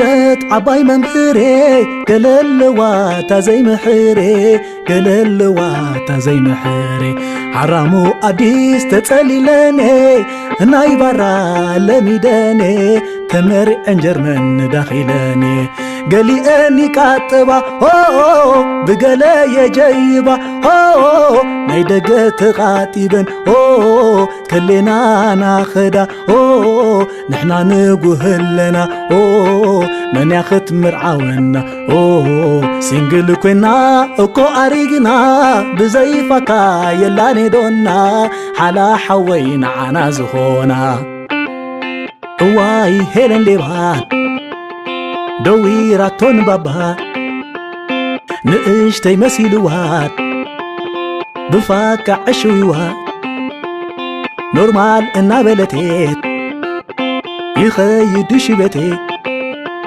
ደት ዓባይ መምህሬ፣ ገለለዋ እታ ዘይምሕሬ፣ ገለለዋ እታ ዘይምሕሬ። ሓራሙ ኣዲስ ተጸሊለኔ፣ ናይ ባራ ለሚደኔ፣ ተመሪዐን ጀርመን ንዳኺለኔ። ገሊአን ይቃጥባ ኦ፣ ብገለ የጀይባ ኦ፣ ናይ ደገ ተቓጢበን ኦ፣ ከሌና ናኸዳ ኦ፣ ንሕና ንጉህ ኣለና ኦ፣ መን እያ ክትምርዓወና ኦ፣ ሲንግል ኮይና እኮ ኣሪግና፣ ብዘይፋካ የላን ዶና፣ ሓላ ሓወይ ንዓና ዝኾና። እዋይ ሄለን ሌባ፣ ደዊራቶን ባባ፣ ንእሽተይ መሲልዋ፣ ብፋካ ዕሽዊዋ፣ ኖርማል እናበለቴ፣ ይኸይድ ሽበቴ፣